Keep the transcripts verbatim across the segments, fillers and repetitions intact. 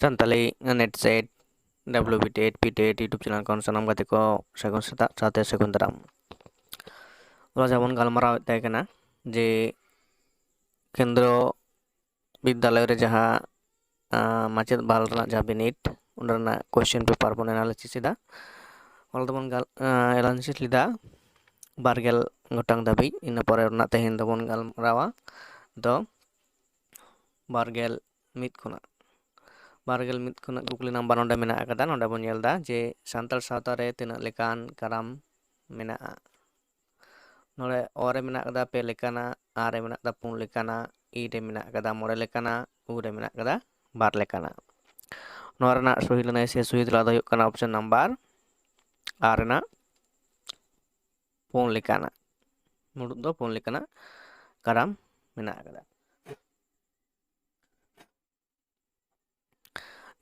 Santali net set, W B TET, P TET YouTube channel ᱠᱷᱚᱱ ᱥᱟᱱᱟᱢ ᱜᱟᱛᱮ ᱠᱚ ᱥᱟᱹᱜᱩᱱ ᱥᱮᱛᱟᱜ ᱥᱟᱶᱛᱮ ᱥᱟᱹᱜᱩᱱ ᱫᱟᱨᱟᱢ᱾ ᱦᱚᱞᱟ ᱡᱟᱦᱟᱸ ᱵᱚᱱ ᱜᱟᱞᱢᱟᱨᱟᱣᱮᱫ ᱛᱟᱦᱮᱸ ᱠᱟᱱᱟ ᱡᱮ ᱠᱮᱱᱫᱨᱚ ᱵᱤᱫᱽᱫᱟᱞᱚᱭ ᱨᱮ ᱡᱟᱦᱟᱸ, ᱟᱸ, ᱢᱟᱪᱮᱫ ᱵᱟᱦᱟᱞ ᱨᱮᱱᱟᱜ ᱡᱟᱦᱟᱸ ᱵᱤᱱᱤᱰ, ᱚᱸᱰᱮ ᱨᱮᱱᱟᱜ question paper ᱵᱚᱱ analysis ᱮᱫᱟ᱾ ᱚᱱᱟ ᱫᱚᱵᱚᱱ ᱜᱟᱞ-, ᱟᱸ, analysis ᱞᱮᱫᱟ ᱵᱟᱨ ᱜᱮᱞ ᱜᱚᱴᱟᱝ ᱫᱷᱟᱹᱵᱤᱡ᱾ ᱤᱱᱟᱹ ᱯᱚᱨᱮ ᱨᱮᱱᱟᱜ ᱛᱮᱦᱮᱧ ᱫᱚᱵᱚᱱ ᱜᱟᱞᱢᱟᱨᱟᱣᱟ ᱫᱚ ᱵᱟᱨ ᱜᱮᱞ ᱢᱤᱫ ᱠᱷᱚᱱᱟᱜ᱾ ᱵᱟᱨ ᱜᱮᱞ ᱢᱤᱫ ᱠᱷᱚᱱᱟᱜ ᱠᱩᱠᱞᱤ ᱱᱟᱢᱵᱟᱨ ᱱᱚᱰᱮ ᱢᱮᱱᱟᱜ ᱟᱠᱟᱫᱟ᱾ ᱱᱚᱰᱮ ᱵᱚᱱ ᱧᱮᱞ ᱮᱫᱟ ᱡᱮ ᱥᱟᱱᱛᱟᱲ ᱥᱟᱶᱛᱟ ᱨᱮ ᱛᱤᱱᱟᱹᱜ ᱞᱮᱠᱟᱱ ᱠᱟᱨᱟᱢ ᱢᱮᱱᱟᱜᱼᱟ᱾ ᱱᱚᱰᱮ ᱚ ᱨᱮ ᱢᱮᱱᱟᱜ ᱟᱠᱟᱫᱟ ᱯᱮ ᱞᱮᱠᱟᱱᱟᱜ, ᱟ ᱨᱮ ᱢᱮᱱᱟᱜ ᱟᱠᱟᱫᱟ ᱯᱩᱱ ᱞᱮᱠᱟᱱᱟᱜ, ᱤ ᱨᱮ ᱢᱮᱱᱟᱜ ᱟᱠᱟᱫᱟ ᱢᱚᱬᱮ ᱞᱮᱠᱟᱱᱟᱜ, ᱩ ᱨᱮ ᱢᱮᱱᱟᱜ ᱟᱠᱟᱫᱟ ᱵᱟᱨ ᱞᱮᱠᱟᱱᱟᱜ᱾ ᱱᱚᱣᱟ ᱨᱮᱱᱟᱜ ᱥᱚᱦᱤ ᱞᱟᱹᱱᱟᱹᱭ ᱥᱮ ᱥᱚᱦᱤ ᱛᱮᱞᱟ ᱫᱚ ᱦᱩᱭᱩᱜ ᱠᱟᱱᱟ option number ᱟ ᱨᱮᱱᱟᱜ ᱯᱩᱱ ᱞᱮᱠᱟᱱᱟᱜ᱾ ᱢᱩᱲᱩᱫ ᱫᱚ ᱯᱩᱱ ᱞᱮᱠᱟᱱᱟᱜ ᱠᱟᱨᱟᱢ ᱢᱮᱱᱟᱜ ᱟᱠᱟᱫᱟ᱾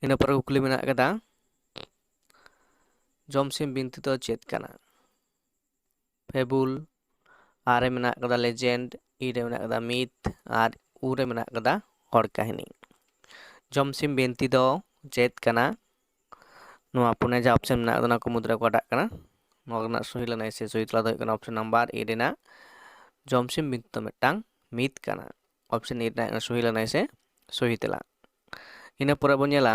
ᱤᱱᱟᱹ ᱯᱚᱨᱮ ᱠᱩᱠᱞᱤ ᱢᱮᱱᱟᱜ ᱟᱠᱟᱫᱟ, ᱡᱚᱢᱥᱤᱢ ᱵᱤᱱᱛᱤ ᱫᱚ ᱪᱮᱫ ᱠᱟᱱᱟ? ᱯᱷᱮᱵᱩᱞ, ᱟ ᱨᱮ ᱢᱮᱱᱟᱜ ᱟᱠᱟᱫᱟ legend, ᱤ ᱨᱮ ᱢᱮᱱᱟᱜ ᱟᱠᱟᱫᱟ myth, ᱟᱨ ᱩ ᱨᱮ ᱢᱮᱱᱟᱜ ᱟᱠᱟᱫᱟ ᱦᱚᱲ ᱠᱟᱹᱦᱱᱤ᱾ ᱡᱚᱢᱥᱤᱢ ᱵᱤᱱᱛᱤ ᱫᱚ ᱪᱮᱫ ᱠᱟᱱᱟ? ᱱᱚᱣᱟ ᱯᱩᱱᱭᱟ ᱡᱟᱦᱟᱸ option ᱢᱮᱱᱟᱜ ᱟᱠᱟᱫᱟ, ᱚᱱᱟ ᱠᱚ ᱢᱩᱫᱽᱨᱮ ᱚᱠᱟᱴᱟᱜ ᱠᱟᱱᱟ? ᱱᱚᱣᱟ ᱨᱮᱱᱟᱜ ᱥᱚᱦᱤ ᱞᱟᱹᱱᱟᱹᱭ ᱥᱮ ᱥᱚᱦᱤ ᱛᱮᱞᱟ ᱫᱚ ᱦᱩᱭᱩᱜ ᱠᱟᱱᱟ option number ᱮ ᱨᱮᱱᱟᱜ, ᱡᱚᱢᱥᱤᱢ ᱵᱤᱱᱛᱤ ᱫᱚ ᱢᱤᱫᱴᱟᱝ myth ᱠᱟᱱᱟ᱾ Option ᱮ ᱨᱮᱱᱟᱜ ᱥᱚᱦᱤ ᱞᱟᱹᱱᱟᱹᱭ ᱥᱮ ᱥᱚᱦᱤ ᱛᱮᱞᱟ᱾ ᱤᱱᱟᱹ ᱯᱚᱨᱮ ᱵᱚᱱ ᱧᱮᱞᱟ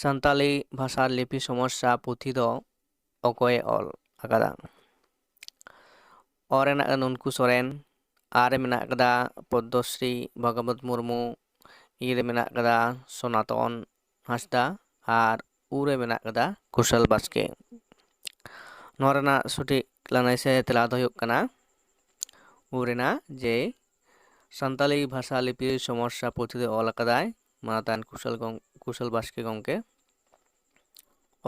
ᱥᱟᱱᱛᱟᱞᱤ ᱵᱷᱟᱥᱟ ᱞᱤᱯᱤ ᱥᱚᱢᱚᱥᱥᱟ ᱯᱩᱛᱷᱤ ᱫᱚ ᱚᱠᱚᱭᱮ ᱚᱞ ᱟᱠᱟᱫᱟ? ᱚ ᱨᱮᱱᱟᱜ ᱱᱩᱱᱠᱩ ᱥᱚᱨᱮᱱ, ᱟ ᱨᱮ ᱢᱮᱱᱟᱜ ᱟᱠᱟᱫᱟ ᱯᱚᱫᱽᱫᱚᱥᱨᱤ ᱵᱷᱚᱜᱚᱵᱚᱛ ᱢᱩᱨᱢᱩ, ᱤ ᱨᱮ ᱢᱮᱱᱟᱜ ᱟᱠᱟᱫᱟ ᱥᱚᱱᱟᱛᱚᱱ ᱦᱟᱸᱥᱫᱟ, ᱟᱨ ᱩ ᱨᱮ ᱢᱮᱱᱟᱜ ᱟᱠᱟᱫᱟ ᱠᱩᱥᱚᱞ ᱵᱟᱥᱠᱮ᱾ ᱱᱚᱣᱟ ᱨᱮᱱᱟᱜ ᱥᱚᱴᱷᱤᱠ ᱞᱟᱹᱱᱟᱹᱭ ᱥᱮ ᱛᱮᱞᱟ ᱫᱚ ᱦᱩᱭᱩᱜ ᱠᱟᱱᱟ ᱩ ᱨᱮᱱᱟᱜ, ᱡᱮ ᱥᱟᱱᱛᱟᱞᱤ ᱵᱷᱟᱥᱟ ᱞᱤᱯᱤ ᱥᱚᱢᱚᱥᱥᱟ ᱯᱩᱛᱷᱤ ᱫᱚ ᱚᱞ ᱟᱠᱟᱫᱟᱭ ᱢᱟᱱᱚᱛᱟᱱ ᱠᱩᱥᱚᱞ ᱜᱚᱝ-, ᱠᱩᱥᱚᱞ ᱵᱟᱥᱠᱮ ᱜᱚᱢᱠᱮ᱾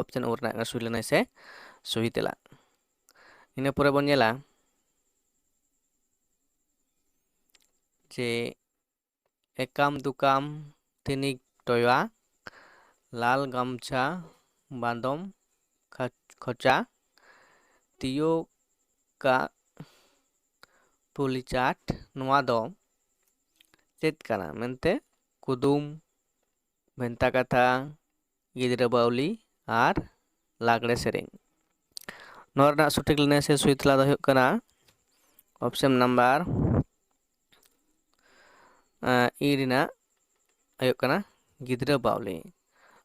Option ᱩ ᱨᱮᱱᱟᱜ ᱥᱚᱦᱤ ᱞᱟᱹᱱᱟᱹᱭ ᱥᱮ ᱥᱚᱦᱤ ᱛᱮᱞᱟ᱾ ᱤᱱᱟᱹ ᱯᱚᱨᱮ ᱵᱚᱱ ᱧᱮᱞᱟ ᱡᱮ ᱮᱠᱟᱢ ᱫᱩᱠᱟᱢ ᱛᱤᱱᱤᱠ ᱴᱚᱭᱟ, ᱞᱟᱞ ᱜᱟᱢᱪᱷᱟ ᱵᱟᱸᱫᱚᱢ ᱠᱷᱟ-, ᱠᱷᱚᱪᱟ, ᱛᱤᱭᱳ ᱠᱟᱜ ᱯᱩᱞᱤ ᱪᱟᱴ, ᱱᱚᱣᱟ ᱫᱚ ᱪᱮᱫ ᱠᱟᱱᱟ ᱢᱮᱱᱛᱮ? ᱠᱩᱫᱩᱢ, ᱵᱷᱮᱱᱛᱟ ᱠᱟᱛᱷᱟ, ᱜᱤᱫᱽᱨᱟᱹ ᱵᱟᱣᱞᱤ ᱟᱨ ᱞᱟᱜᱽᱲᱮ ᱥᱮᱨᱮᱧ᱾ ᱱᱚᱣᱟ ᱨᱮᱱᱟᱜ ᱥᱚᱴᱷᱤᱠ ᱞᱟᱹᱱᱟᱹᱭ ᱥᱮ ᱥᱩᱭ ᱛᱮᱞᱟ ᱫᱚ ᱦᱩᱭᱩᱜ ᱠᱟᱱᱟ option number ᱤ ᱨᱮᱱᱟᱜ ᱦᱩᱭᱩᱜ ᱠᱟᱱᱟ ᱜᱤᱫᱽᱨᱟᱹ ᱵᱟᱣᱞᱤ᱾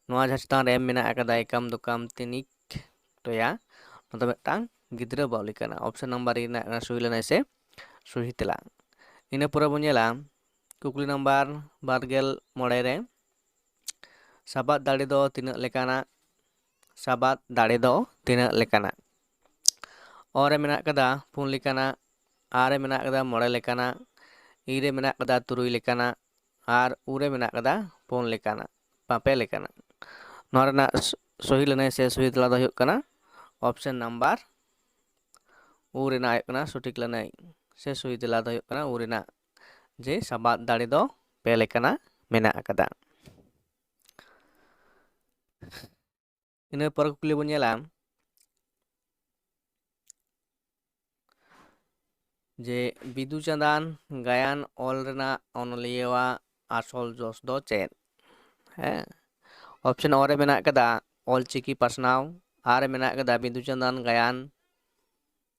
ᱱᱚᱣᱟ ᱡᱟᱦᱟᱸ ᱪᱮᱛᱟᱱ ᱨᱮ ᱮᱢ ᱢᱮᱱᱟᱜ ᱟᱠᱟᱫᱟ, ᱮᱠᱟᱢ ᱫᱚᱠᱟᱢ ᱛᱤᱱᱤᱠ ᱴᱚᱭᱟ, ᱱᱚᱣᱟ ᱫᱚ ᱢᱤᱫᱴᱟᱝ ᱜᱤᱫᱽᱨᱟᱹ ᱵᱟᱣᱞᱤ ᱠᱟᱱᱟ᱾ option number ᱤ ᱨᱮᱱᱟᱜ ᱠᱟᱱᱟ ᱥᱩᱭ ᱞᱟᱹᱱᱟᱹᱭ ᱥᱮ ᱥᱩᱦᱤ ᱛᱮᱞᱟ᱾ ᱤᱱᱟᱹ ᱯᱚᱨᱮ ᱵᱚᱱ ᱧᱮᱞᱟ ᱠᱩᱠᱞᱤ number ᱵᱟᱨ ᱜᱮᱞ ᱢᱚᱬᱮ ᱨᱮ, ᱥᱟᱵᱟᱫ ᱫᱟᱲᱮ ᱫᱚ ᱛᱤᱱᱟᱹᱜ ᱞᱮᱠᱟᱱᱟ? ᱥᱟᱵᱟᱫ ᱫᱟᱲᱮ ᱫᱚ ᱛᱤᱱᱟᱹᱜ ᱞᱮᱠᱟᱱᱟ? ᱚ ᱨᱮ ᱢᱮᱱᱟᱜ ᱠᱟᱫᱟ ᱯᱩᱱ ᱞᱮᱠᱟᱱᱟ, ᱟ ᱨᱮ ᱢᱮᱱᱟᱜ ᱠᱟᱫᱟ ᱢᱚᱬᱮ ᱞᱮᱠᱟᱱᱟ, ᱤ ᱨᱮ ᱢᱮᱱᱟᱜ ᱠᱟᱫᱟ ᱛᱩᱨᱩᱭ ᱞᱮᱠᱟᱱᱟ, ᱟᱨ ᱩ ᱨᱮ ᱢᱮᱱᱟᱜ ᱠᱟᱫᱟ ᱯᱩᱱ ᱞᱮᱠᱟᱱᱟ, ᱵᱟ, ᱯᱮ ᱞᱮᱠᱟᱱᱟ᱾ ᱱᱚᱣᱟ ᱨᱮᱱᱟᱜ ᱥ-, ᱥᱚᱦᱤ ᱞᱟᱹᱱᱟᱹᱭ ᱥᱮ ᱥᱚᱦᱤ ᱛᱮᱞᱟ ᱫᱚ ᱦᱩᱭᱩᱜ ᱠᱟᱱᱟ option number ᱩ ᱨᱮᱱᱟᱜ ᱦᱩᱭᱩᱜ ᱠᱟᱱᱟ ᱥᱚᱴᱷᱤᱠ ᱞᱟᱹᱱᱟᱹᱭ ᱥᱮ ᱥᱚᱦᱤ ᱛᱮᱞᱟ ᱫᱚ ᱦᱩᱭᱩᱜ ᱠᱟᱱᱟ ᱩ ᱨᱮᱱᱟᱜ, ᱡᱮ ᱥᱟᱵᱟᱫ ᱫᱟᱲᱮ ᱫᱚ ᱯᱮ ᱞᱮᱠᱟᱱᱟ ᱢᱮᱱᱟᱜ ᱟᱠᱟᱫᱟ᱾ ᱤᱱᱟᱹ ᱯᱚᱨᱮ ᱠᱩᱠᱞᱤ ᱵᱚᱱ ᱧᱮᱞᱟ ᱡᱮ ᱵᱤᱫᱩ ᱪᱟᱸᱫᱟᱱ ᱜᱟᱭᱟᱱ ᱚᱞ ᱨᱮᱱᱟᱜ ᱚᱱᱚᱞᱤᱭᱟᱹᱣᱟᱜ ᱟᱥᱚᱞ ᱡᱚᱥ ᱫᱚ ᱪᱮᱫ? ᱦᱮᱸ, option ᱚ ᱨᱮ ᱢᱮᱱᱟᱜ ᱠᱟᱫᱟ ᱚᱞᱪᱤᱠᱤ ᱯᱟᱥᱱᱟᱣ, ᱟ ᱨᱮ ᱢᱮᱱᱟᱜ ᱠᱟᱫᱟ ᱵᱤᱫᱩ ᱪᱟᱸᱫᱟᱱ ᱜᱟᱭᱟᱱ,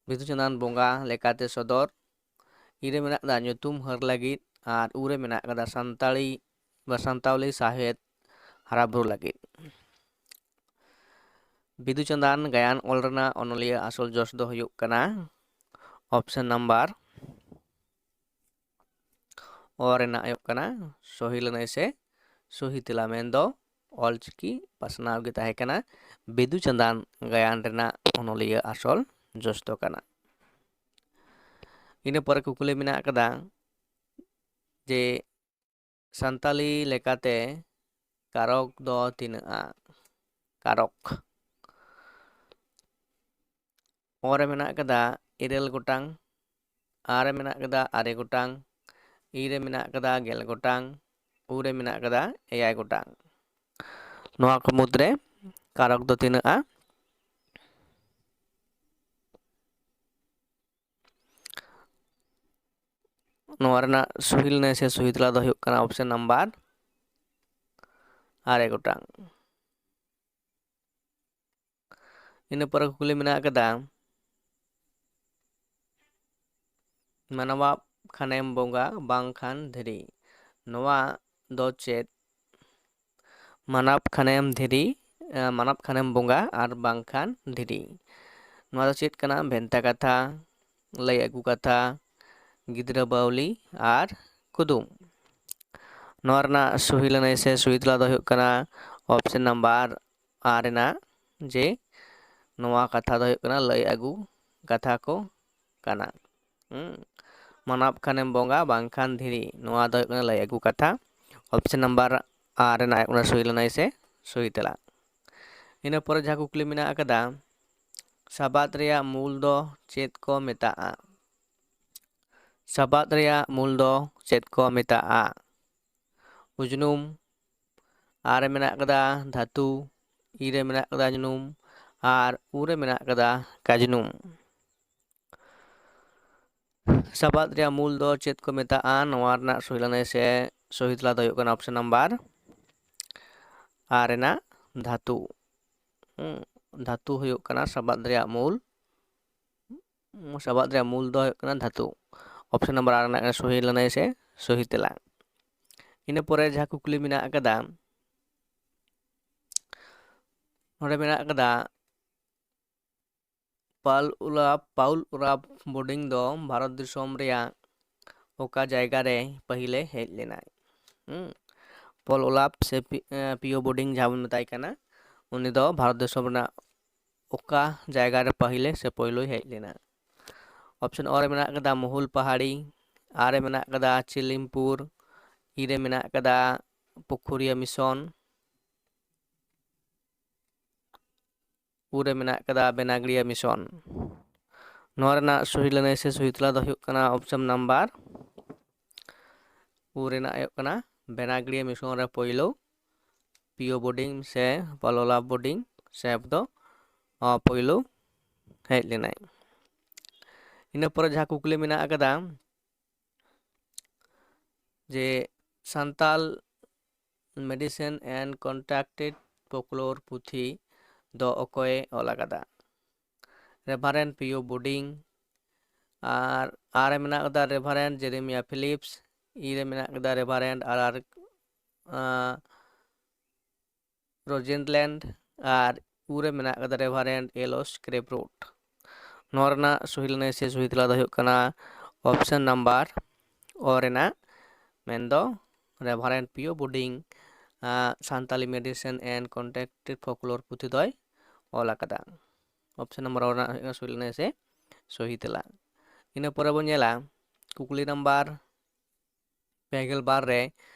ᱵᱤᱫᱩ ᱪᱟᱸᱫᱟᱱ ᱵᱚᱸᱜᱟ ᱞᱮᱠᱟᱛᱮ ᱥᱚᱫᱚᱨ, ᱤ ᱨᱮ ᱢᱮᱱᱟᱜ ᱠᱟᱫᱟ ᱧᱩᱛᱩᱢ ᱦᱟᱹᱨ ᱞᱟᱹᱜᱤᱫ, ᱟᱨ ᱩ ᱨᱮ ᱢᱮᱱᱟᱜ ᱠᱟᱫᱟ ᱥᱟᱱᱛᱟᱲᱤ ᱵᱟ ᱥᱟᱱᱛᱟᱣᱞᱤ ᱥᱟᱶᱦᱮᱫ ᱦᱟᱨᱟ ᱵᱩᱨᱩ ᱞᱟᱹᱜᱤᱫ᱾ ᱵᱤᱫᱩ ᱪᱟᱸᱫᱟᱱ ᱜᱟᱭᱟᱱ ᱚᱞ ᱨᱮᱱᱟᱜ ᱚᱱᱚᱞᱤᱭᱟᱹ ᱟᱥᱚᱞ ᱡᱚᱥ ᱫᱚ ᱦᱩᱭᱩᱜ ᱠᱟᱱᱟ option number ᱚ ᱨᱮᱱᱟᱜ ᱦᱩᱭᱩᱜ ᱠᱟᱱᱟ ᱥᱚᱦᱤ ᱞᱟᱹᱱᱟᱹᱭ ᱥᱮ ᱥᱚᱦᱤ ᱛᱮᱞᱟ, ᱢᱮᱱᱫᱚ ᱚᱞᱪᱤᱠᱤ ᱯᱟᱥᱱᱟᱣ ᱜᱮ ᱛᱟᱦᱮᱸ ᱠᱟᱱᱟ ᱵᱤᱫᱩ ᱪᱟᱸᱫᱟᱱ ᱜᱟᱭᱟᱱ ᱨᱮᱱᱟᱜ ᱚᱱᱚᱞᱤᱭᱟᱹ ᱟᱥᱚᱞ ᱡᱚᱥ ᱫᱚ ᱠᱟᱱᱟ᱾ ᱤᱱᱟᱹ ᱯᱚᱨᱮ ᱠᱩᱠᱞᱤ ᱢᱮᱱᱟᱜ ᱟᱠᱟᱫᱟ ᱡᱮ ᱥᱟᱱᱛᱟᱞᱤ ᱞᱮᱠᱟᱛᱮ ᱠᱟᱨᱚᱠ ᱫᱚ ᱛᱤᱱᱟᱹᱜᱼᱟ? ᱠᱟᱨᱚᱠ᱾ ᱚ ᱨᱮ ᱢᱮᱱᱟᱜ ᱟᱠᱟᱫᱟ ᱤᱨᱟᱹᱞ ᱜᱚᱴᱟᱝ, ᱟ ᱨᱮ ᱢᱮᱱᱟᱜ ᱟᱠᱟᱫᱟ ᱟᱨᱮ ᱜᱚᱴᱟᱝ, ᱤ ᱨᱮ ᱢᱮᱱᱟᱜ ᱟᱠᱟᱫᱟ ᱜᱮᱞ ᱜᱚᱴᱟᱝ, ᱩ ᱨᱮ ᱢᱮᱱᱟᱜ ᱟᱠᱟᱫᱟ ᱮᱭᱟᱭ ᱜᱚᱴᱟᱝ᱾ ᱱᱚᱣᱟ ᱠᱚ ᱢᱩᱫᱽᱨᱮ ᱠᱟᱨᱚᱠ ᱫᱚ ᱛᱤᱱᱟᱹᱜᱼᱟ? ᱱᱚᱣᱟ ᱨᱮᱱᱟᱜ ᱥᱚᱦᱤ ᱞᱟᱹᱱᱟᱹᱭ ᱥᱮ ᱥᱚᱦᱤ ᱛᱮᱞᱟ ᱫᱚ ᱦᱩᱭᱩᱜ ᱠᱟᱱᱟ option number ᱟᱨᱮ ᱜᱚᱴᱟᱝ᱾ ᱤᱱᱟᱹ ᱯᱚᱨᱮ ᱠᱩᱠᱞᱤ ᱢᱮᱱᱟᱜ ᱟᱠᱟᱫᱟ, ᱢᱟᱱᱟᱣ ᱠᱷᱟᱱᱮᱢ ᱵᱚᱸᱜᱟ ᱵᱟᱝᱠᱷᱟᱱ ᱫᱷᱤᱨᱤ, ᱱᱚᱣᱟ ᱫᱚ ᱪᱮᱫ? ᱢᱟᱱᱟᱵ ᱠᱷᱟᱱᱮᱢ ᱫᱷᱤᱨᱤ, ᱮ, ᱢᱟᱱᱟᱵ ᱠᱷᱟᱱᱮᱢ ᱵᱚᱸᱜᱟ ᱟᱨ ᱵᱟᱝᱠᱷᱟᱱ ᱫᱷᱤᱨᱤ᱾ ᱱᱚᱣᱟ ᱫᱚ ᱪᱮᱫ ᱠᱟᱱᱟ? ᱵᱷᱮᱱᱛᱟ ᱠᱟᱛᱷᱟ, ᱞᱟᱹᱭ ᱟᱹᱜᱩ ᱠᱟᱛᱷᱟ, ᱜᱤᱫᱽᱨᱟᱹ ᱵᱟᱹᱣᱞᱤ ᱟᱨ ᱠᱩᱫᱩᱢ᱾ ᱱᱚᱣᱟ ᱨᱮᱱᱟᱜ ᱥᱚᱦᱤ ᱞᱟᱹᱱᱟᱹᱭ ᱥᱮ ᱥᱚᱦᱤ ᱛᱮᱞᱟ ᱫᱚ ᱦᱩᱭᱩᱜ ᱠᱟᱱᱟ option number ᱟᱨ ᱨᱮᱱᱟᱜ, ᱡᱮ ᱱᱚᱣᱟ ᱠᱟᱛᱷᱟ ᱫᱚ ᱦᱩᱭᱩᱜ ᱠᱟᱱᱟ ᱞᱟᱹᱭ ᱟᱹᱜᱩ ᱠᱟᱛᱷᱟ ᱠᱚ ᱠᱟᱱᱟ᱾ ᱦᱩᱸ᱾ ᱢᱟᱱᱟᱵ ᱠᱷᱟᱱᱮᱢ ᱵᱚᱸᱜᱟ ᱵᱟᱝᱠᱷᱟᱱ ᱫᱷᱤᱨᱤ, ᱱᱚᱣᱟ ᱫᱚ ᱦᱩᱭᱩᱜ ᱠᱟᱱᱟ ᱞᱟᱹᱭ ᱟᱹᱜᱩ ᱠᱟᱛᱷᱟ᱾ Option number ᱟᱨ ᱨᱮᱱᱟᱜ ᱦᱩᱭᱩᱜ ᱠᱟᱱᱟ ᱥᱚᱦᱤ ᱞᱟᱹᱱᱟᱹᱭ ᱥᱮ ᱥᱚᱦᱤ ᱛᱮᱞᱟ᱾ ᱤᱱᱟᱹ ᱯᱚᱨᱮ ᱡᱟᱦᱟᱸ ᱠᱩᱠᱞᱤ ᱢᱮᱱᱟᱜ ᱟᱠᱟᱫᱟ, ᱥᱟᱵᱟᱫ ᱨᱮᱭᱟᱜ ᱢᱩᱞ ᱫᱚ ᱪᱮᱫ ᱠᱚ ᱢᱮᱛᱟᱜᱼᱟ? ᱥᱟᱵᱟᱫ ᱨᱮᱭᱟᱜ ᱢᱩᱞ ᱫᱚ ᱪᱮᱫ ᱠᱚ ᱢᱮᱛᱟᱜᱼᱟ? ᱩᱡᱽᱱᱩᱢ, ᱟᱨ ᱨᱮ ᱢᱮᱱᱟᱜ ᱟᱠᱟᱫᱟ ᱫᱷᱟᱹᱛᱩ, ᱤ ᱨᱮ ᱢᱮᱱᱟᱜ ᱟᱠᱟᱫᱟ ᱧᱩᱱᱩᱢ, ᱟᱨ ᱩ ᱨᱮ ᱢᱮᱱᱟᱜ ᱟᱠᱟᱫᱟ ᱠᱟᱡᱽᱱᱩᱢ᱾ ᱥᱟᱵᱟᱫ ᱨᱮᱭᱟᱜ ᱢᱩᱞ ᱫᱚ ᱪᱮᱫ ᱠᱚ ᱢᱮᱛᱟᱜᱼᱟ? ᱱᱚᱣᱟ ᱨᱮᱱᱟᱜ ᱥᱚᱦᱤ ᱞᱟᱹᱱᱟᱹᱭ ᱥᱮ ᱥᱚᱦᱤ ᱛᱮᱞᱟ ᱫᱚ ᱦᱩᱭᱩᱜ ᱠᱟᱱᱟ option number ᱟᱨ ᱨᱮᱱᱟᱜ ᱫᱷᱟᱹᱛᱩ᱾ ᱦᱩᱸ, ᱫᱷᱟᱹᱛᱩ ᱦᱩᱭᱩᱜ ᱠᱟᱱᱟ ᱥᱟᱵᱟᱫ ᱨᱮᱭᱟᱜ ᱢᱩᱞ᱾ ᱩᱸ, ᱥᱟᱵᱟᱫ ᱨᱮᱭᱟᱜ ᱢᱩᱞ ᱫᱚ ᱦᱩᱭᱩᱜ ᱠᱟᱱᱟ ᱫᱷᱟᱹᱛᱩ᱾ Option number ᱟᱨ ᱨᱮᱱᱟᱜ ᱠᱟᱱᱟ ᱥᱚᱦᱤ ᱞᱟᱹᱱᱟᱹᱭ ᱥᱮ ᱥᱚᱦᱤ ᱛᱮᱞᱟ᱾ ᱤᱱᱟᱹ ᱯᱚᱨᱮ ᱡᱟᱦᱟᱸ ᱠᱩᱠᱞᱤ ᱢᱮᱱᱟᱜ ᱟᱠᱟᱫᱟ, ᱱᱚᱰᱮ ᱢᱮᱱᱟᱜ ᱟᱠᱟᱫᱟ, ᱯᱟᱞ ᱩᱞᱟᱯ, ᱯᱟᱩᱞ ᱩᱨᱟᱯ ᱵᱳᱰᱤᱝ ᱫᱚ ᱵᱷᱟᱨᱚᱛ ᱫᱤᱥᱚᱢ ᱨᱮᱭᱟᱜ ᱚᱠᱟ ᱡᱟᱭᱜᱟ ᱨᱮ ᱯᱟᱹᱦᱤᱞᱮ ᱦᱮᱡ ᱞᱮᱱᱟᱭ? ᱦᱩᱸ? ᱯᱚᱞ ᱩᱞᱟᱯ ᱥᱮ ᱯᱤ-, ᱮ, ᱯᱤᱭᱳ ᱵᱳᱰᱤᱝ ᱡᱟᱦᱟᱸ ᱵᱚᱱ ᱢᱮᱛᱟᱭ ᱠᱟᱱᱟ, ᱩᱱᱤ ᱫᱚ ᱵᱷᱟᱨᱚᱛ ᱫᱤᱥᱚᱢ ᱨᱮᱱᱟᱜ ᱚᱠᱟ ᱡᱟᱭᱜᱟ ᱨᱮ ᱯᱟᱹᱦᱤᱞᱮ ᱥᱮ ᱯᱳᱭᱞᱳᱭ ᱦᱮᱡ ᱞᱮᱱᱟ? Option ᱚ ᱨᱮ ᱢᱮᱱᱟᱜ ᱟᱠᱟᱫᱟ ᱢᱩᱦᱩᱞ ᱯᱟᱦᱟᱲᱤ, ᱟᱨ ᱨᱮ ᱢᱮᱱᱟᱜ ᱟᱠᱟᱫᱟ ᱪᱤᱞᱤᱢᱯᱩᱨ, ᱤ ᱨᱮ ᱢᱮᱱᱟᱜ ᱟᱠᱟᱫᱟ ᱯᱩᱠᱷᱩᱨᱤᱭᱟᱹ ᱢᱤᱥᱚᱱ, ᱩ ᱨᱮ ᱢᱮᱱᱟᱜ ᱟᱠᱟᱫᱟ ᱵᱮᱱᱟᱜᱽᱲᱤᱭᱟᱹ ᱢᱤᱥᱚᱱ᱾ ᱱᱚᱣᱟ ᱨᱮᱱᱟᱜ ᱥᱚᱦᱤ ᱞᱟᱹᱱᱟᱹᱭ ᱥᱮ ᱥᱚᱦᱤ ᱛᱮᱞᱟ ᱫᱚ ᱦᱩᱭᱩᱜ ᱠᱟᱱᱟ option number ᱩ ᱨᱮᱱᱟᱜ ᱦᱩᱭᱩᱜ ᱠᱟᱱᱟ ᱵᱮᱱᱟᱜᱽᱲᱤᱭᱟᱹ ᱢᱤᱥᱚᱱ ᱨᱮ ᱯᱳᱭᱞᱳ ᱯᱤᱭᱳ ᱵᱳᱰᱤᱝ ᱥᱮ ᱯᱟᱞᱳᱞᱟ ᱵᱳᱰᱤᱝ ᱥᱮ ᱟᱵᱚ ᱫᱚ, ᱟ, ᱯᱳᱭᱞᱳ ᱦᱮᱡ ᱞᱮᱱᱟᱭ᱾ ᱤᱱᱟᱹ ᱯᱚᱨᱮ ᱡᱟᱦᱟᱸ ᱠᱩᱠᱞᱤ ᱢᱮᱱᱟᱜ ᱟᱠᱟᱫᱟ, ᱡᱮ Santal medicine and contracted folklore ᱯᱩᱛᱷᱤ ᱫᱚ ᱚᱠᱚᱭᱮ ᱚᱞ ᱟᱠᱟᱫᱟ? ᱨᱮᱵᱷᱟᱨᱮᱱᱰ ᱯᱤᱭᱳ ᱵᱳᱰᱤᱝ, ᱟᱨ ᱟᱨ ᱨᱮ ᱢᱮᱱᱟᱜ ᱟᱠᱟᱫᱟ ᱨᱮᱵᱷᱟᱨᱮᱱᱰ ᱡᱮᱨᱮᱢᱤᱭᱟ ᱯᱷᱤᱞᱤᱯᱥ, ᱤ ᱨᱮ ᱢᱮᱱᱟᱜ ᱟᱠᱟᱫᱟ ᱨᱮᱵᱷᱟᱨᱮᱱᱰ ᱟᱨ ᱟᱨ ᱨᱳᱡᱮᱱᱞᱮᱱᱰ, ᱟᱨ ᱩ ᱨᱮ ᱢᱮᱱᱟᱜ ᱟᱠᱟᱫᱟ ᱨᱮᱵᱷᱟᱨᱮᱱᱰ ᱮᱞ ᱳ ᱥᱠᱨᱮᱯᱨᱩᱴ᱾ ᱱᱚᱣᱟ ᱨᱮᱱᱟᱜ ᱥᱚᱦᱤ ᱞᱟᱹᱱᱟᱹᱭ ᱥᱮ ᱥᱚᱦᱤ ᱛᱮᱞᱟ ᱫᱚ ᱦᱩᱭᱩᱜ ᱠᱟᱱᱟ ᱚᱯᱥᱮᱱ ᱱᱟᱢᱵᱟᱨ ᱚ ᱨᱮᱱᱟᱜ, ᱢᱮᱱᱫᱚ ᱨᱮᱵᱷᱟᱨᱮᱱᱰ ᱯᱤᱭᱳ boarding Santali medicine and contracted folklore ᱯᱩᱛᱷᱤ ᱫᱚᱭ ᱚᱞ ᱟᱠᱟᱫᱟ᱾ ᱚᱯᱥᱮᱱ ᱱᱟᱢᱵᱟᱨ ᱚ ᱨᱮᱱᱟᱜ ᱦᱩᱭᱩᱜ ᱠᱟᱱᱟ ᱥᱚᱦᱤ ᱞᱟᱹᱱᱟᱹᱭ ᱥᱮ ᱥᱚᱦᱤ ᱛᱮᱞᱟ᱾ ᱤᱱᱟᱹ ᱯᱚᱨᱮ ᱵᱚᱱ ᱧᱮᱞᱟ ᱠᱩᱠᱞᱤ ᱱᱟᱢᱵᱟᱨ ᱯᱮ ᱜᱮᱞ ᱵᱟᱨ ᱨᱮ,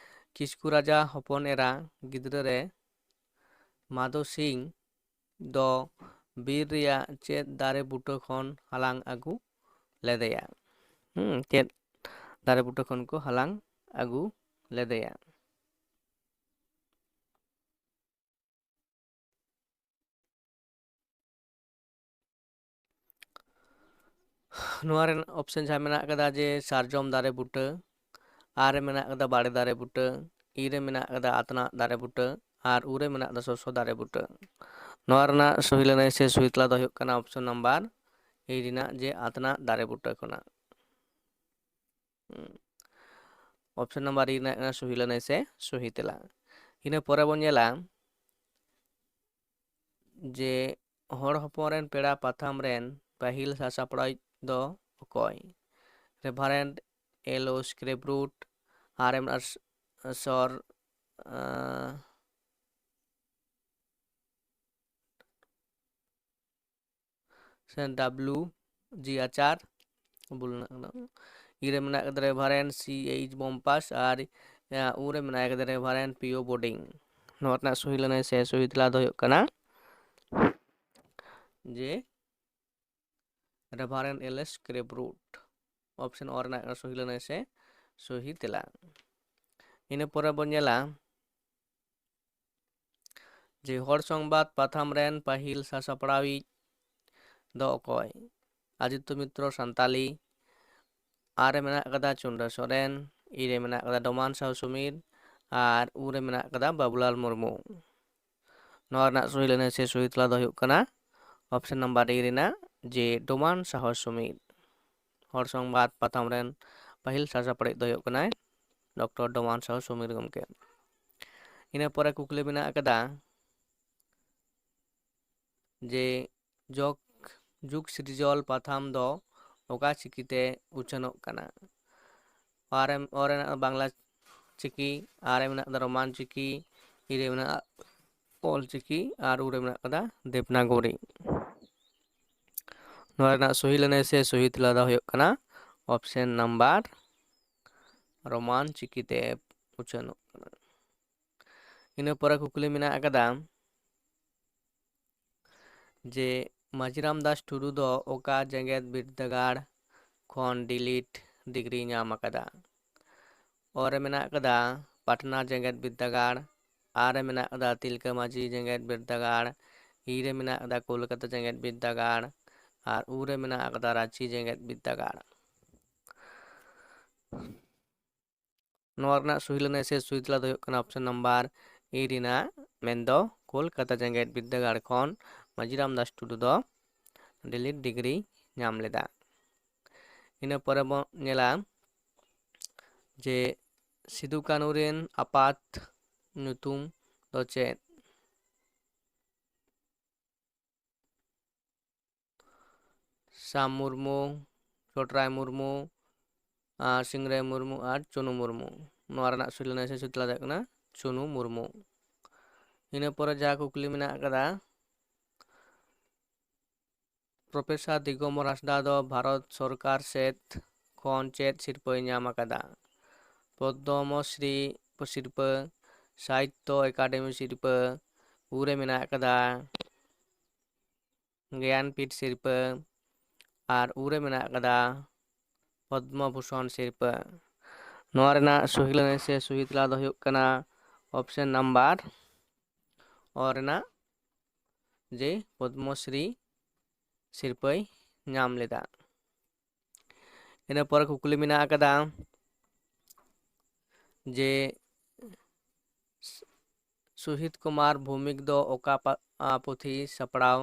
ᱠᱤᱥᱠᱩ ᱨᱟᱡᱟ ᱦᱚᱯᱚᱱ ᱮᱨᱟ ᱜᱤᱫᱽᱨᱟᱹ ᱨᱮ ᱢᱟᱫᱷᱳ ᱥᱤᱝ ᱫᱚ ᱵᱤᱨ ᱨᱮᱭᱟᱜ ᱪᱮᱫ ᱫᱟᱨᱮ ᱵᱩᱴᱟᱹ ᱠᱷᱚᱱ ᱦᱟᱞᱟᱝ ᱟᱹᱜᱩ ᱞᱮᱫᱮᱭᱟ? ᱦᱩᱸ, ᱪᱮᱫ ᱫᱟᱨᱮ ᱵᱩᱴᱟᱹ ᱠᱷᱚᱱ ᱠᱚ ᱦᱟᱞᱟᱝ ᱟᱹᱜᱩ ᱞᱮᱫᱮᱭᱟ? ᱱᱚᱣᱟ ᱨᱮᱱᱟᱜ ᱚᱯᱥᱮᱱ ᱡᱟᱦᱟᱸ ᱢᱮᱱᱟᱜ ᱟᱠᱟᱫᱟ ᱡᱮ ᱥᱟᱨᱡᱚᱢ ᱫᱟᱨᱮ ᱵᱩᱴᱟᱹ, ᱟᱨ ᱨᱮ ᱢᱮᱱᱟᱜ ᱟᱠᱟᱫᱟ ᱵᱟᱲᱮ ᱫᱟᱨᱮ ᱵᱩᱴᱟᱹ, ᱤ ᱨᱮ ᱢᱮᱱᱟᱜ ᱟᱠᱟᱫᱟ ᱟᱛᱱᱟᱜ ᱫᱟᱨᱮ ᱵᱩᱴᱟᱹ, ᱟᱨ ᱩ ᱨᱮ ᱢᱮᱱᱟᱜ ᱟᱠᱟᱫᱟ ᱥᱚᱥᱚ ᱫᱟᱨᱮ ᱵᱩᱴᱟᱹ᱾ ᱱᱚᱣᱟ ᱨᱮᱱᱟᱜ ᱥᱚᱦᱤ ᱞᱟᱹᱱᱟᱹᱭ ᱥᱮ ᱥᱚᱦᱤ ᱛᱮᱞᱟ ᱫᱚ ᱦᱩᱭᱩᱜ ᱠᱟᱱᱟ ᱚᱯᱥᱮᱱ ᱱᱟᱢᱵᱟᱨ ᱮ ᱨᱮᱱᱟᱜ ᱡᱮ ᱟᱛᱱᱟᱜ ᱫᱟᱨᱮ ᱵᱩᱴᱟᱹ ᱠᱷᱚᱱᱟᱜ᱾ ᱦᱩᱸ᱾ ᱚᱯᱥᱮᱱ ᱱᱟᱢᱵᱟᱨ ᱮ ᱨᱮᱱᱟᱜ ᱠᱟᱱᱟ ᱥᱚᱦᱤ ᱞᱟᱹᱱᱟᱹᱭ ᱥᱮ ᱥᱚᱦᱤ ᱛᱮᱞᱟ᱾ ᱤᱱᱟᱹ ᱯᱚᱨᱮ ᱵᱚᱱ ᱧᱮᱞᱟ ᱡᱮ ᱦᱚᱲ ᱦᱚᱯᱚᱱ ᱨᱮᱱ ᱯᱮᱲᱟ ᱯᱟᱛᱷᱟᱢ ᱨᱮᱱ ᱯᱟᱹᱦᱤᱞ ᱥᱟᱥᱟᱯᱲᱟᱣᱤᱡ ᱫᱚ ᱚᱠᱚᱭ? ᱨᱮᱵᱷᱟᱨᱮᱱᱰ ᱮᱞ ᱳ ᱥᱠᱨᱮᱯᱨᱩᱴ, ᱟᱨ ᱮᱢ ᱟᱨ ᱥᱚᱨ, ᱟᱸ, ᱥᱮ ᱰᱟᱵᱞᱩ ᱡᱤ ᱟᱪᱟᱨ, ᱵᱷᱩᱞ ᱢᱮᱱᱟᱜ ᱠᱟᱫᱟ᱾ ᱤ ᱨᱮ ᱢᱮᱱᱟᱜ ᱠᱟᱫᱟ ᱨᱮᱵᱷᱟᱨᱮᱱᱰ ᱥᱤ ᱮᱭᱤᱪ ᱵᱚᱢᱯᱟᱥ ᱟᱨ, ᱮ, ᱩ ᱨᱮ ᱢᱮᱱᱟᱭ ᱠᱟᱫᱟ ᱨᱮᱵᱷᱟᱨᱮᱱᱰ ᱯᱤᱭᱳ ᱵᱳᱰᱤᱝ᱾ ᱱᱚᱣᱟ ᱨᱮᱱᱟᱜ ᱥᱚᱦᱤ ᱞᱟᱹᱱᱟᱹᱭ ᱥᱮ ᱥᱚᱦᱤ ᱛᱮᱞᱟ ᱫᱚ ᱦᱩᱭᱩᱜ ᱠᱟᱱᱟ ᱡᱮ ᱨᱮᱵᱷᱟᱨᱮᱱᱰ ᱮᱞ ᱮᱥ ᱥᱠᱨᱮᱯᱨᱩᱴ᱾ ᱚᱯᱥᱮᱱ ᱚ ᱨᱮᱱᱟᱜ ᱠᱟᱱᱟ ᱥᱚᱦᱤ ᱞᱟᱹᱱᱟᱹᱭ ᱥᱮ ᱥᱚᱦᱤ ᱛᱮᱞᱟ᱾ ᱤᱱᱟᱹ ᱯᱚᱨᱮ ᱵᱚᱱ ᱧᱮᱞᱟ ᱡᱮ ᱦᱚᱲ ᱥᱚᱝᱵᱟᱫ ᱯᱟᱛᱷᱟᱢ ᱨᱮᱱ ᱯᱟᱹᱦᱤᱞ ᱥᱟᱥᱟᱯᱲᱟᱣᱤᱡ ᱫᱚ ᱚᱠᱚᱭ? ᱟᱫᱤᱛᱛᱚ ᱢᱤᱛᱨᱚ ᱥᱟᱱᱛᱟᱞᱤ, ᱟᱨ ᱨᱮ ᱢᱮᱱᱟᱜ ᱟᱠᱟᱫᱟ ᱪᱩᱱᱰᱟᱹ ᱥᱚᱨᱮᱱ, ᱤ ᱨᱮ ᱢᱮᱱᱟᱜ ᱟᱠᱟᱫᱟ ᱰᱚᱢᱟᱱ ᱥᱟᱦᱩ ᱥᱩᱢᱤᱨ, ᱟᱨ ᱩ ᱨᱮ ᱢᱮᱱᱟᱜ ᱟᱠᱟᱫᱟ ᱵᱟᱵᱩᱞᱟᱞ ᱢᱩᱨᱢᱩ᱾ ᱱᱚᱣᱟ ᱨᱮᱱᱟᱜ ᱥᱚᱦᱤ ᱞᱟᱹᱱᱟᱹᱭ ᱥᱮ ᱥᱚᱦᱤ ᱛᱮᱞᱟ ᱫᱚ ᱦᱩᱭᱩᱜ ᱠᱟᱱᱟ option number A ᱨᱮᱱᱟᱜ ᱡᱮ ᱰᱚᱢᱟᱱ ᱥᱟᱦᱚ ᱥᱩᱢᱤᱨ᱾ ᱦᱚᱲ ᱥᱚᱝᱵᱟᱫ ᱯᱟᱛᱷᱟᱢ ᱨᱮᱱ ᱯᱟᱹᱦᱤᱞ ᱥᱟᱥᱟᱯᱲᱟᱣᱤᱡ ᱫᱚ ᱦᱩᱭᱩᱜ ᱠᱟᱱᱟᱭ ᱰᱚᱠᱴᱚᱨ ᱰᱚᱢᱟᱱ ᱥᱟᱦᱚ ᱥᱩᱢᱤᱨ ᱜᱚᱢᱠᱮ᱾ ᱤᱱᱟᱹ ᱯᱚᱨᱮ ᱠᱩᱠᱞᱤ ᱢᱮᱱᱟᱜ ᱟᱠᱟᱫᱟ ᱡᱮ ᱡᱚᱜᱽ ᱡᱩᱜᱽ ᱥᱤᱨᱡᱚᱞ ᱯᱟᱛᱷᱟᱢ ᱫᱚ ᱚᱠᱟ ᱪᱤᱠᱤᱛᱮ ᱩᱪᱷᱟᱹᱱᱚᱜ ᱠᱟᱱᱟ? ᱟᱨ ᱮᱢ ᱚ ᱨᱮᱱᱟᱜ ᱵᱟᱝᱞᱟ ᱪᱤᱠᱤ, ᱟᱨ ᱮ ᱢᱮᱱᱟᱜ ᱟᱠᱟᱫᱟ ᱨᱳᱢᱟᱱ ᱪᱤᱠᱤ, ᱤ ᱨᱮ ᱢᱮᱱᱟᱜᱼᱟ ᱚᱞ ᱪᱤᱠᱤ, ᱟᱨ ᱩ ᱨᱮ ᱢᱮᱱᱟᱜ ᱟᱠᱟᱫᱟ ᱫᱮᱵᱽᱱᱟᱜᱚᱨᱤ᱾ ᱱᱚᱣᱟ ᱨᱮᱱᱟᱜ ᱥᱚᱦᱤ ᱞᱟᱹᱱᱟᱹᱭ ᱥᱮ ᱥᱚᱦᱤ ᱛᱮᱞᱟ ᱫᱚ ᱦᱩᱭᱩᱜ ᱠᱟᱱᱟ option number ᱨᱳᱢᱟᱱ ᱪᱤᱠᱤᱛᱮ ᱩᱪᱷᱟᱹᱱᱚᱜ ᱠᱟᱱᱟ᱾ ᱤᱱᱟᱹ ᱯᱚᱨᱮ ᱠᱩᱠᱞᱤ ᱢᱮᱱᱟᱜ ᱟᱠᱟᱫᱟ ᱡᱮ ᱢᱟᱹᱡᱷᱤ ᱨᱟᱢᱫᱟᱥ ᱴᱩᱰᱩ ᱫᱚ ᱚᱠᱟ ᱡᱮᱜᱮᱛ ᱵᱤᱨᱫᱟᱹᱜᱟᱲ ᱠᱷᱚᱱ ᱰᱤᱞᱤᱴ ᱰᱤᱜᱽᱨᱤ ᱧᱟᱢ ᱟᱠᱟᱫᱟ? ᱚ ᱨᱮ ᱢᱮᱱᱟᱜ ᱟᱠᱟᱫᱟ ᱯᱟᱴᱱᱟ ᱡᱮᱜᱮᱛ ᱵᱤᱨᱫᱟᱹᱜᱟᱲ, ᱟᱨ ᱨᱮ ᱢᱮᱱᱟᱜ ᱟᱠᱟᱫᱟ ᱛᱤᱞᱠᱟᱹ ᱢᱟᱹᱡᱷᱤ ᱡᱮᱜᱮᱛ ᱵᱤᱨᱫᱟᱹᱜᱟᱲ, ᱤ ᱨᱮ ᱢᱮᱱᱟᱜ ᱟᱠᱟᱫᱟ ᱠᱳᱞᱠᱟᱛᱟ ᱡᱮᱜᱮᱛ ᱵᱤᱨᱫᱟᱹᱜᱟᱲ, ᱟᱨ ᱩ ᱨᱮ ᱢᱮᱱᱟᱜ ᱟᱠᱟᱫᱟ ᱨᱟᱸᱪᱤ ᱡᱮᱜᱮᱛ ᱵᱤᱨᱫᱟᱹᱜᱟᱲ᱾ ᱱᱚᱣᱟ ᱨᱮᱱᱟᱜ ᱥᱚᱦᱤ ᱞᱟᱹᱱᱟᱹᱭ ᱥᱮ ᱥᱚᱦᱤ ᱛᱮᱞᱟ ᱫᱚ ᱦᱩᱭᱩᱜ ᱠᱟᱱᱟ option number A ᱨᱮᱱᱟᱜ, ᱢᱮᱱᱫᱚ ᱠᱳᱞᱠᱟᱛᱟ ᱡᱮᱜᱮᱛ ᱵᱤᱨᱫᱟᱹᱜᱟᱲ ᱠᱷᱚᱱ ᱢᱟᱹᱡᱷᱤ ᱨᱟᱢᱫᱟᱥ ᱴᱩᱰᱩ ᱫᱚ ᱰᱤᱞᱤᱴ ᱰᱤᱜᱽᱨᱤ ᱧᱟᱢ ᱞᱮᱫᱟ᱾ ᱤᱱᱟᱹ ᱯᱚᱨᱮ ᱵᱚᱱ ᱧᱮᱞᱟ ᱡᱮ ᱥᱤᱫᱩ ᱠᱟᱹᱱᱩ ᱨᱮᱱ ᱟᱯᱟᱛ ᱧᱩᱛᱩᱢ ᱫᱚ ᱪᱮᱫ? ᱥᱟᱢ ᱢᱩᱨᱢᱩ, ᱪᱷᱳᱴᱨᱟᱭ ᱢᱩᱨᱢᱩ, ᱟᱨ ᱥᱤᱝᱨᱟᱭ ᱢᱩᱨᱢᱩ ᱟᱨ ᱪᱩᱱᱩ ᱢᱩᱨᱢᱩ᱾ ᱱᱚᱣᱟ ᱨᱮᱱᱟᱜ ᱥᱚᱦᱤ ᱞᱟᱹᱱᱟᱹᱭ ᱥᱮ ᱥᱚᱦᱤ ᱛᱮᱞᱟ ᱫᱚ ᱦᱩᱭᱩᱜ ᱠᱟᱱᱟ ᱪᱩᱱᱩ ᱢᱩᱨᱢᱩ᱾ ᱤᱱᱟᱹ ᱯᱚᱨᱮ ᱡᱟᱦᱟᱸ ᱠᱩᱠᱞᱤ ᱢᱮᱱᱟᱜ ᱟᱠᱟᱫᱟ, ᱯᱨᱚᱯᱷᱮᱥᱚᱨ ᱫᱤᱜᱚᱢᱵᱚᱨ ᱦᱟᱸᱥᱫᱟ ᱫᱚ ᱵᱷᱟᱨᱚᱛ ᱥᱚᱨᱠᱟᱨ ᱥᱮᱫ ᱠᱷᱚᱱ ᱪᱮᱫ ᱥᱤᱨᱯᱟᱹᱭ ᱧᱟᱢ ᱟᱠᱟᱫᱟ? ᱯᱚᱫᱽᱫᱚᱢᱚᱥᱨᱤ ᱥᱤᱨᱯᱟᱹ, ᱥᱟᱦᱤᱛᱛᱚ ᱮᱠᱟᱰᱮᱢᱤ ᱥᱤᱨᱯᱟᱹ, ᱩ ᱨᱮ ᱢᱮᱱᱟᱜ ᱟᱠᱟᱫᱟ ᱜᱮᱭᱟᱱᱯᱤᱴ ᱥᱤᱨᱯᱟᱹ, ᱟᱨ ᱩ ᱨᱮ ᱢᱮᱱᱟᱜ ᱟᱠᱟᱫᱟ ᱯᱚᱫᱽᱢᱚ ᱵᱷᱩᱥᱚᱱ ᱥᱤᱨᱯᱟᱹ᱾ ᱱᱚᱣᱟ ᱨᱮᱱᱟᱜ ᱥᱚᱦᱤ ᱞᱟᱹᱱᱟᱹᱭ ᱥᱮ ᱥᱚᱦᱤ ᱛᱮᱞᱟ ᱫᱚ ᱦᱩᱭᱩᱜ ᱠᱟᱱᱟ option number ᱚ ᱨᱮᱱᱟᱜ ᱡᱮ ᱯᱚᱫᱽᱢᱚᱥᱨᱤ ᱥᱤᱨᱯᱟᱹᱭ ᱧᱟᱢ ᱞᱮᱫᱟ᱾ ᱤᱱᱟᱹ ᱯᱚᱨᱮ ᱠᱩᱠᱞᱤ ᱢᱮᱱᱟᱜ ᱟᱠᱟᱫᱟ, ᱡᱮ ᱥᱩᱦᱤᱛ ᱠᱩᱢᱟᱨ ᱵᱷᱳᱣᱢᱤᱠ ᱫᱚ ᱚᱠᱟ ᱯᱟ- ᱟ, ᱯᱩᱛᱷᱤ ᱥᱟᱯᱲᱟᱣ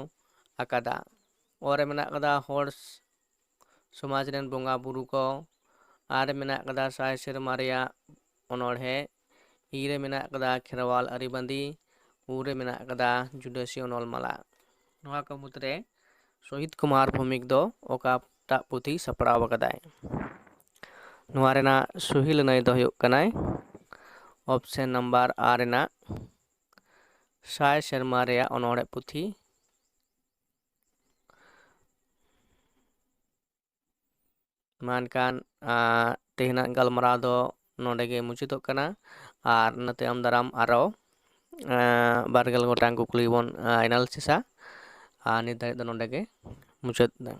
ᱟᱠᱟᱫᱟ? ᱚ ᱨᱮ ᱢᱮᱱᱟᱜ ᱟᱠᱟᱫᱟ ᱦᱚᱲ ᱥ- ᱥᱚᱢᱟᱡᱽ ᱨᱮᱱ ᱵᱚᱸᱜᱟ ᱵᱩᱨᱩ ᱠᱚ, ᱟᱨ ᱨᱮ ᱢᱮᱱᱟᱜ ᱟᱠᱟᱫᱟ ᱥᱟᱭ ᱥᱮᱨᱢᱟ ᱨᱮᱭᱟᱜ ᱚᱱᱚᱬᱦᱮ, ᱤ ᱨᱮ ᱢᱮᱱᱟᱜ ᱟᱠᱟᱫᱟ ᱠᱷᱮᱨᱣᱟᱞ ᱟᱹᱨᱤᱵᱟᱸᱫᱤ, ᱩ ᱨᱮ ᱢᱮᱱᱟᱜ ᱟᱠᱟᱫᱟ ᱡᱩᱰᱟᱹᱥᱤ ᱚᱱᱚᱞ ᱢᱟᱞᱟ᱾ ᱱᱚᱣᱟ ᱠᱚ ᱢᱩᱫᱽᱨᱮ ᱥᱚᱦᱤᱛ ᱠᱩᱢᱟᱨ ᱵᱷᱳᱣᱢᱤᱠ ᱫᱚ ᱚᱠᱟᱴᱟᱜ ᱯᱩᱛᱷᱤ ᱥᱟᱯᱲᱟᱣ ᱟᱠᱟᱫᱟᱭ? ᱱᱚᱣᱟ ᱨᱮᱱᱟᱜ ᱥᱚᱦᱤ ᱞᱟᱹᱱᱟᱹᱭ ᱫᱚ ᱦᱩᱭᱩᱜ ᱠᱟᱱᱟᱭ ᱚᱯᱥᱮᱱ ᱱᱟᱢᱵᱟᱨ ᱟᱨ ᱨᱮᱱᱟᱜ ᱥᱟᱭ ᱥᱮᱨᱢᱟ ᱨᱮᱭᱟᱜ ᱚᱱᱚᱬᱦᱮ ᱯᱩᱛᱷᱤ᱾ ᱢᱟ ᱮᱱᱠᱷᱟᱱ, ᱟ, ᱛᱮᱦᱮᱧᱟᱜ ᱜᱟᱞᱢᱟᱨᱟᱣ ᱫᱚ ᱱᱚᱰᱮ ᱜᱮ ᱢᱩᱪᱟᱹᱫᱚᱜ ᱠᱟᱱᱟ᱾ ᱟᱨ ᱤᱱᱟᱹ ᱛᱟᱭᱚᱢ ᱫᱟᱨᱟᱢ ᱟᱨᱚ, ᱟ, ᱵᱟᱨᱜᱮᱞ ᱜᱚᱴᱟᱝ ᱠᱩᱠᱞᱤ ᱵᱚᱱ, ᱟ, ᱮᱱᱟᱞᱤᱥᱤᱥᱟ᱾ ᱟᱨ ᱱᱤᱛ ᱫᱷᱟᱹᱨᱤᱡ ᱫᱚ ᱱᱚᱰᱮ ᱜᱮ ᱢᱩᱪᱟᱹᱫ ᱮᱫᱟ᱾